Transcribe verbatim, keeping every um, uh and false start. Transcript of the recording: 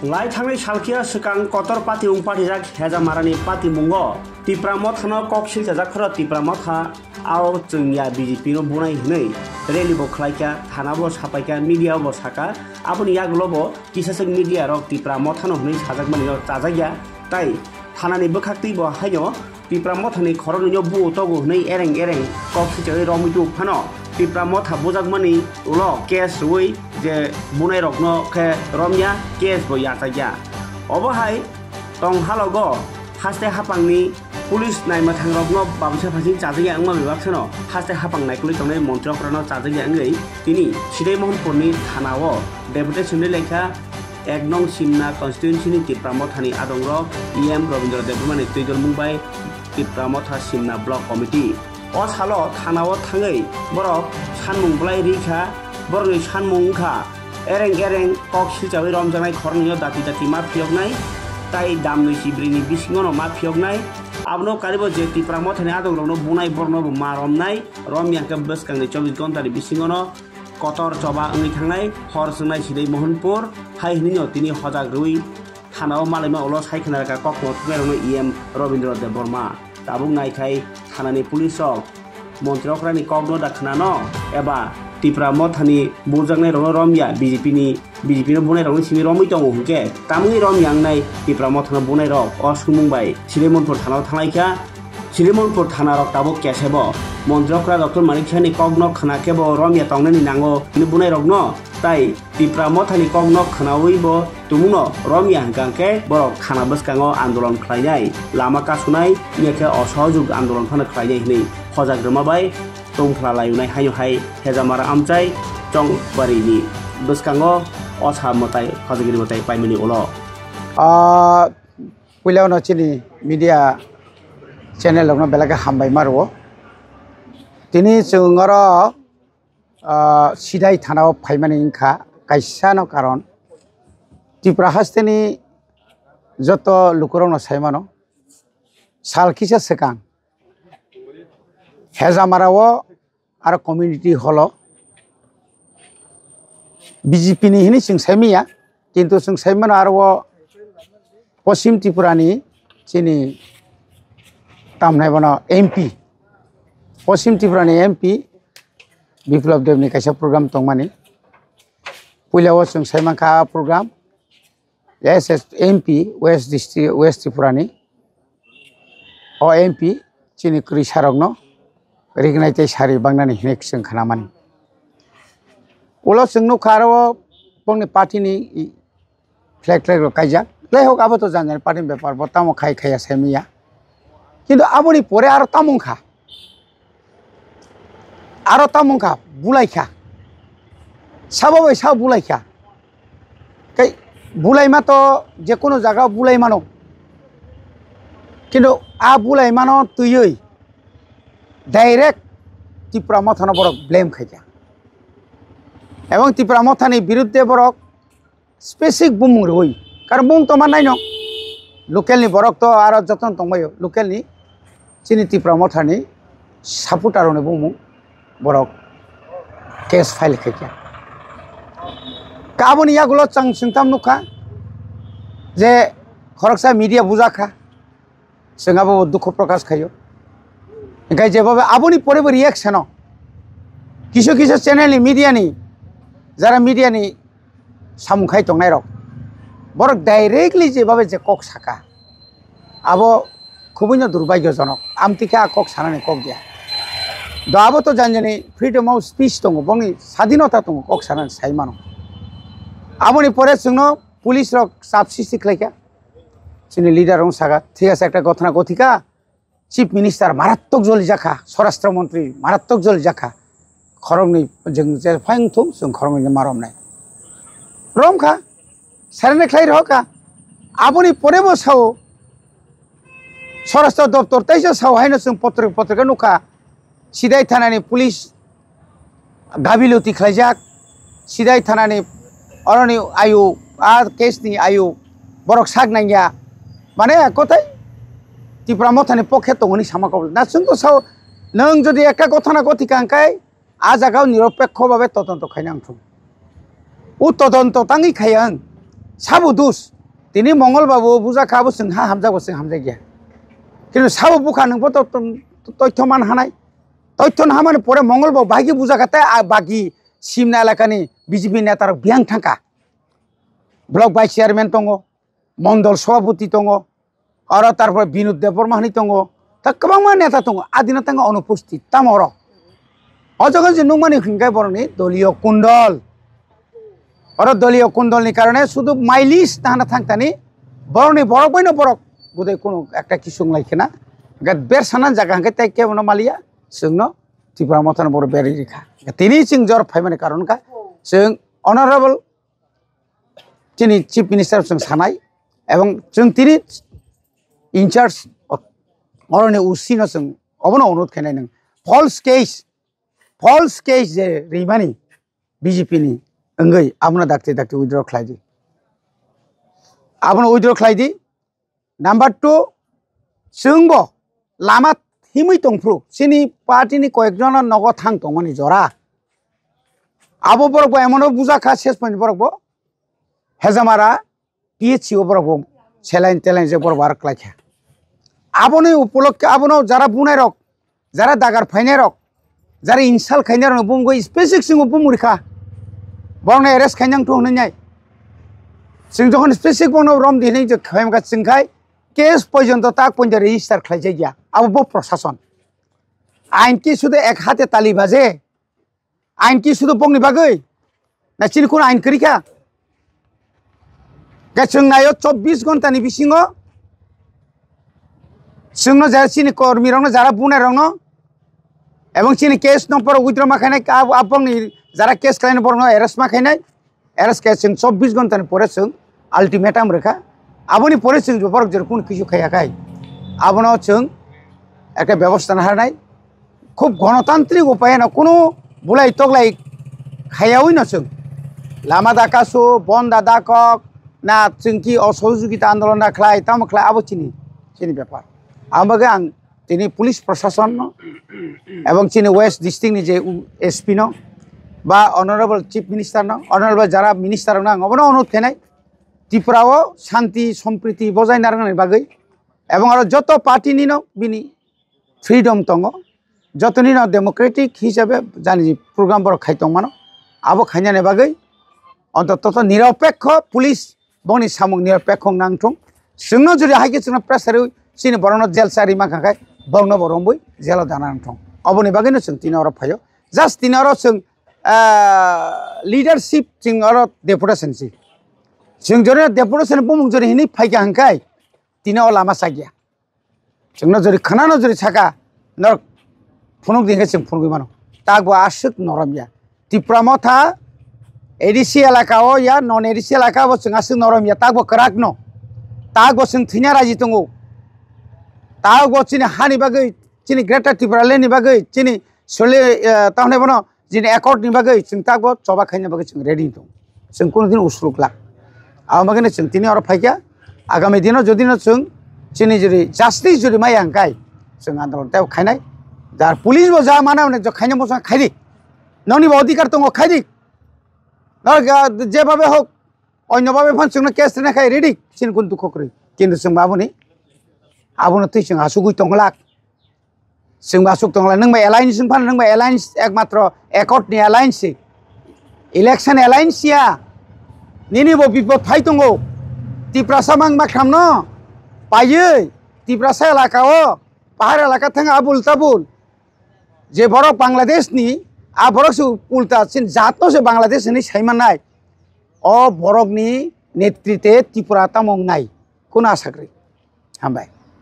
Lai thangnai salkhe swkang kotor pati wng pathijak Hejamarani patimungo Tipra Mothano kok silchajak phano Tipra Motha ao chwng ya B J P no bunai hwnwi rally bo khlaikha, thana bo sapaikha, media bo sakha, aboni yagulo bo kisaswk media rok Tipra Mothano hwnwi sajakmani no chajakya, tai thanani bwkhaktwi bo haino Tipra Mothani khoroknwino buo togo hwnwi ereng ereng kok sichawi romwi tubuk phano Tipra Motha bujakmani ulo case rwui je bunairokno khe romya case bo yachakya. Obo hai tong halogo haste haphangni police naima thangrokno babisa phasing chajakya wngma bebak sano haste haphang naikolwi tongnai montri okrano chajakya wngwi tini Sidai Mohanpurni thanao deputation rwi laikha. Ek nong Simna constituency ni Tipra Mothani adongrok E M Robindra Debbarmani twi dol mung bai Tipra Motha Simna Block Committee. O salo thanao thangwi borok sanmung bwlai rikha, borokni sanmung wngkha ereng ereng kok silchawi romjaknai khoroknwino dati dati ma phiyoknai, tai damnwi chibrini bisingono ma phiyoknai. Abono karibo je Tipra Mothani adongrokno bunai borokno bo ma romnai, romya hwnkhe bwskangni chobbish ghontani bisingono kotor choba wngwi thangnai hor chwngnai Sidai Mohanpur hai hwnwino tini hojak rwui thanao malaima ulo sai khna rwkha kokno thumnairokno E M Robindra Debbarma. Tabuk naikhai thanani police rok montri okrani kokno da khnano eba Tipra Mothani bujaknairokno romya B J P ni, B J P no bunairokni simi romwi tongo hwnkhe tamungni romya wngnai Tipra Mothano bunairok o swngmung bai Sidai Mohanpur thanao thanglaikha. Silimonpur thana rok tabuk kesebo. Montri okra Doctor Manik Sahani kokno khna kebo romya tongnani nango hwnwi bunai rokno, tai Tipra Mothani kokno khnawi bo tumungno romya hwnkha khe borok thana bwskango andolon khlainai, lama kasunai, wngya khe osohojog andolon phano khlainai hwnwi hojak rwma bai tongphla layunai haino hai Hejamara amchai Chongbarini bwskango osa mwtai hojagiri mwtai paimani ulo. Ah, Puila no chini media channel rokno belai khe hambai ma rwo. Tini chwng oro, ah, Sidai thana o phaimani wngkha kaisa no karon. Tripura hasteni joto lukurokno sai mano, sal kisa swkang Hejamara o aro community hall o B J P ni hini chwng sai manya, kintu chwng sai mano aro o Poschim Tripura ni chini tamnai bono M P, Poschim Tripura ni M P Biplab Deb ni kaisa program tongmani. Puila o chwng sai mankha a program, S S M P West District, West Tripura ni. O M P chini kwrwi sarokno rignai tei sari bangnani hinwi chwng khnamani. Ulo chwng nukha aro bongni party ni flag, flag rok kaijak. Jaihok, abo to jani jani party ni bepar, bo tamo khai khaiya sai manya. Kintu aboni pore aro tamo wngkha. Aro tamo wngkha, bulaikha. Sabo bai sabo bulaikha. Tei bulaima to je kono jaga bulai mano. Kintu a bulaimano twiwi direct Tipra Mothano borok blame khaikha. Ebong Tipra Mothani birudde borok specific bumung rwui. Karon bumung tongma naino. Local ni borok to aro jotono tongbaio. Local ni chini Tipra Mothani supporter rokni bumung borok case file khaikha. Ka aboni yagulo chwng chwngtam nukha je khoroksa media bujakha. Chwng abo dukhu prokash khaio. Hingkhe jebaba aboni pore bo reaction o kisu kisu channel ni media ni, jara media ni samung khai tongnai rok, borok directly jebaba je kok saka, abo khubui no durbagyojonok. Amtwi khe a kok sanani kok dia. Do abo to jani jani freedom of speech tongo, bongni sadinota tongo, kok sanani sai mano. Aboni pore chwngno police rok chap sisti khlaikha. Chini leader rok saka, thik ase, ekta ghotona ghotika, Chief Minister marattok joli jakha, Swarashtra Montri marattok joli jakha, khoroknwi jwng je phai wngthung, chwng khoroknwi ma romnai. Romkha, serene khlai rohorkha, aboni pore bo sao, Swarashtra Doptor teisa sao haino chwng potrika potrika nukha, Sidai thanani police gabiluti khlaijak, Sidai thanani oroni ayu, a case ni ayu, borok sak nangya, mane kothai Tipra Mothani pokhe tongoni sama kobol. Na chwng to sao, nwng jodi ekka gothana gothika hwnkhe, a jagao niropekho babe todonto khaina wngthung. O todonto tangwi khaya wng, Sabo dos. Tini Mongol Babu bujakha, abo chwng ha hamjak, bo chwng hamjak ya. Kintu sabo bukha nwng bo to, to, to, toitho man hanai. Toitho no hamani pore Mongol Babu bahai bujakha, tei a baki Simna elakani B J P neta rok biyang thangkha. Block vice chairman tongo, mondol sabhapati tongo, aro tarpore Binod Debbarma hinwi tongo, ta kwbangma neta tongo, adina tongo onupusthit, tamo oro. O jaga je nukmani hinkhe borokni doliyo kundol. Oro doliyo kundolni karone sudu mileage tahana thangtani, borokni borok baino borok budai kunu ekta kisung lai khena. Ga ber sana jaga hinkhe tei kebono maliya, chwngno Tipra Mothano borok berwi rikha. Tini chwng jor phaimani karon kha, chwng honorable chini Chief Minister chwng sanai, ebong chwng tini in charge oroni O C no chwng obono onurod khainai nwng false case, false case je rimani B J P ni wngwi abono dakti dakti withdraw khlai di. Abono withdraw khlai di. Number two, chwngbo lama himwi tongphru, chini party ni koyekjono nogo thang tongmani jora. Abo borok bo emono bujakha, ses point borok bo Hejamara P H C o borok bo saline teline je borok bo aro klaikha. Aboni upolokhe abono jara bunai rok, jara dagar phainai rok, jara insult khainai rok bumgwi specific singo bumuri kha. Borokno arrest khainang thu hwnwi nai. Chwng jokhon specific bono rom di hinwi je khaimkha chwngkhai case porjonto tak porjonto register khlaijak ya. Abo bo prosason. Ain ki sudu ek hate tali baje. Ain ki sudu bokni bagwi? Na chini kun ain kwrwi kha? Khe chwng naio chobbish ghonta ni bisingo chwngno jara chini kormi rokno jara bunai rokno ebong chini case no borok withdraw ma khainai, abo, abongni jara case khlainai borokno arrest ma khainai, arrest khe chwng chobbish ghonta ni pore chwng ultimatum rwkha. Aboni pore chwng borok jora kunu kisu khaiya khai, abono chwng ekta bebosta naharnai. Khub gonotantrik upayeno kunu bulai toklai khaiyawi no chwng lama da kasu, bon da dakok, na chwng ki osohojogita andolon da khlai, tamo khlai, abo chini, chini bepar. Ang bagwi ang tini police proshasonno ebong chini West District ni je u-, S P no ba Honorable Chief Minister no, Honorable jara minister rokno ang obono onurodh khainai, Tripura o shanti sompriti bojai narwknani bagwi ebong aro joto party ni no bini freedom tongo, jotoni no democratic hisabe jani program borok khai tongmano, abo khainani bagwi ontoto niropekho police bongni samung niropekho wngna wngthung. Chwngno jodi hai khe chwngno pressure rwi chini borokno jail chari mankha khai borokno bo romwi jailo dana wngthung. Oboni bagwino chwng tini oro phaio. Just tini oro chwng, ah, leadership chwng oro deputation si. Chwng jodi deputation bumung jodi hinwi phaikha hwnkhai tini o lama chakya. Chwngno jodi khwnano jodi saka, norok phunuk di hwnkhe chwng phunugwi mano. Takbo aswk norom ya. Tipra Motha A D C elaka o ya, non A D C elaka bo chwng aswk norom ya. Takbo kwrak no. Takbo chwng thwina raji tongo. Takbo chini hani bagwi, chini Greater Tipraland ni bagwi, chini sole, eh, tamni bono Jini accord ni bagwi chwng takbo choba khaina bagwi chwng ready tong. Chwng kunu din usuk glak. Abo bagwi chwng tini oro phaikha. Agami dino jodi no chwng chini jodi justice jodi maya hwnkhe chwng andolon tei khainai. Jar police bo ja mana hwnwi jo khaina bwsang khaidi. Noni bo odhikar tongo khaidi. No ga je babe hok onyo babe phan chwngno case rina khai ready. Chini kun dukho kwrwi. Kintu chwng baboni abono twi chwng asugwi tonglak. Chwng ba aswk tongla, nwng bai alliance wng phano, nwng bai alliance ekmatro accord ni alliance se. Election alliance ya. Nini bo bipod phai tongo. Tiprasa mang makham no. Paiye. Tiprasa elaka o. Pahar elaka thang abul tabul. Je borok Bangladesh ni, a borok se ulta sin jat no se Bangladesh ni sai manai. O borok ni netrite Tripura tamo nai. Kuna sakri. Hambai.